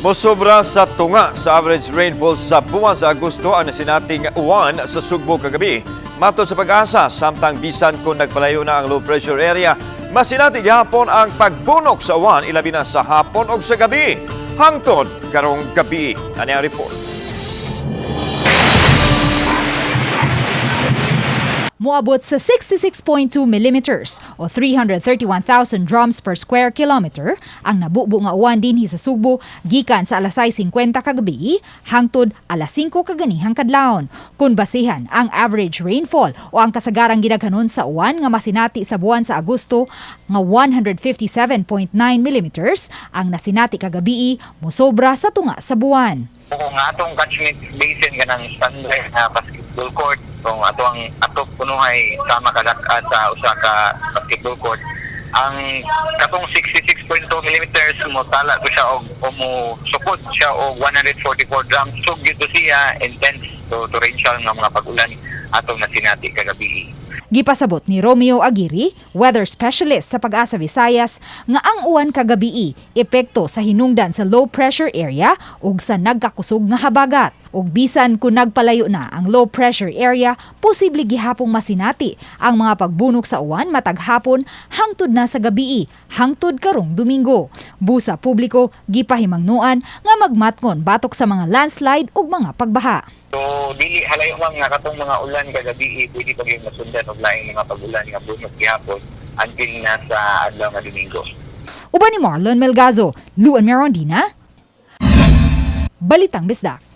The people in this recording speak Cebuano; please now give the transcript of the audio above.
Mosobra sa tunga sa average rainfall sa buwan sa Agosto ang nasinating uwan sa Sugbo kagabi. Matod sa PAGASA, samtang bisan kung nagpalayo na ang low pressure area, masinati gihapon ang pagbunok sa uwan, ilabi na sa hapon o sa gabi. Hangtod karong gabi. Ani ang report. Moabot sa 66.2 millimeters o 331,000 drums per square kilometer ang nabubo nga uwan dinhi sa Sugbo gikan sa alas 6:50 kagabi hangtod alas 5 kaganihang kadlawon. Kung basihan ang average rainfall o ang kasagarang gidaghanon sa uwan nga masinati sa buwan sa Agosto nga 157.9 millimeters, ang nasinati kagabi mosobra sa tunga sa buwan. Kung atong catchment basin kanang standard na basketball court, kung ato ang atop kunuhay sama kadak-an sa usa ka basketball court, ang katong 66.2 millimeters mo tala ko siya og o mo sukod siya og 144 drums. So gyud to siya intense to torrential nga mga pag-ulan atong nasinati kagabi. Gipasabot ni Romeo Aguirre, weather specialist sa PAGASA Visayas, nga ang uwan kagabii epekto sa hinungdan sa low pressure area ug sa nagkakusog nga habagat. Ug bisan kung nagpalayo na ang low pressure area, posible gihapong masinati ang mga pagbunok sa uwan matag hapon hangtod na sa gabii, hangtod karong Domingo. Busa publiko gipahimangnuan nga magmatngon batok sa mga landslide ug mga pagbaha. So dili halayo, ma'am, nga katong mga ulan kagabi pwede pa gyud masundan og laing mga pag-ulan nga bunok gihapon until na sa adlaw nga Domingo. Uban ni Marlon Melgazo, Luan Merondina, Balitang Bisdak.